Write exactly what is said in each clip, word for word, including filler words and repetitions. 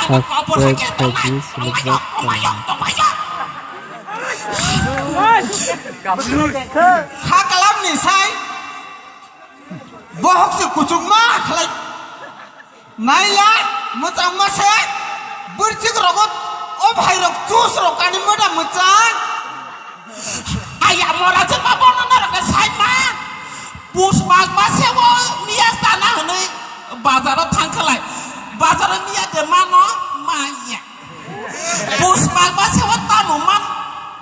Subscribe khaidi swlwkjak kwrwngno. Ha kalamni sai bohok se kuchukma khlai. Naila, mwchangma se, bwrchik rogo, o bhai rok chus rok ani moda mwchang. Aya mora se ma bono norok ke sai ma. Pus mas ma se o miya sana hwnwi bazaro thang khlai. Bazaro miya de mano maya. Pus mas ma se o tamo man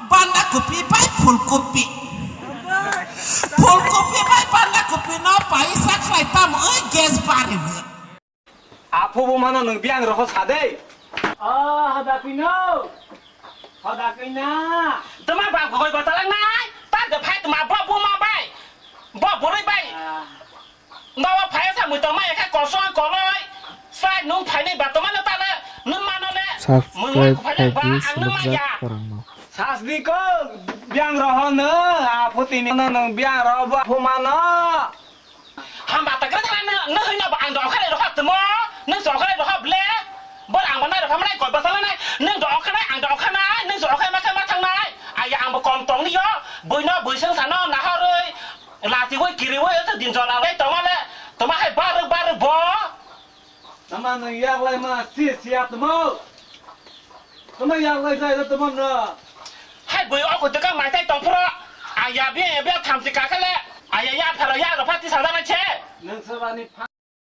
banda kopi bai phul kopi. Phul kopi bai banda kopi no pai sa khlai tamo oi gas bari. Aphu bumano nwng biyang roho sade. O, hoda kino. Hoda kina. Tama ba goi batalang nai. Ta de phai tama ba buma bai. Ba buri bai. Ah. Nawa phai sa mui tama ekha kosong koloi. Sai nung phai ni ba tama na ta na. Nun mano le. Subscribe khaidi swlwkjak kwrwngno. Sasdi ko biyang roho no. Aphu tini no nwng biyang roho ba aphu mano. Hamba ta kra thang na, na hoi na ba ang dok kha dok tmo, na dok kha dok ble. Bor ang ba nai dok kha nai koi ba sala nai, na dok kha nai, ang dok kha nai, na dok kha ma kha ma thang nai. Ai ang bo kom tong ni yo, bui no bui seng sa no na ha roi. Lati woi kiri woi to din jol ang le tong le, tong hai bar bar bo. Tama nwng yak lai ma si si ya tamo. Tama yak lai jai tamo no. Hai bui o kutu ka mai tai tong phro. Aya bi ya bi tham si ka kale. Aya ya pharo ya ro phati sa da che. Nwng sabani pha-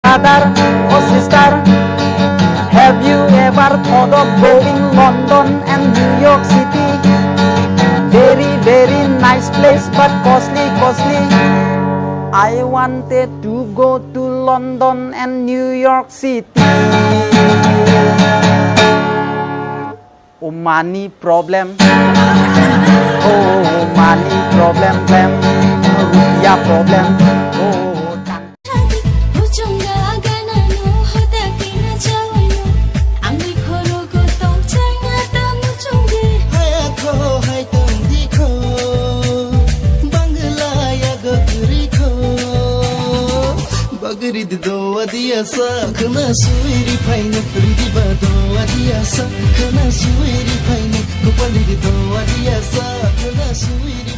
Brother or sister, have you ever thought of going London and New York City? Very, very nice place, but costly, costly. I wanted to go to London and New York City. Oh, money problem. Oh, money problem, blem. Rupiah problem. Oh, tang- Muchunga agana no hoda kina chawayo. Angni khorogo tong changna ta muchungi. Haya kho hai tong di kho. Bangla ya go kuri kho. Bagri di do adia sa khna suiri phaina. Ridi ba do adia sa khna suiri phaina. Kupali di do adia sa khna suiri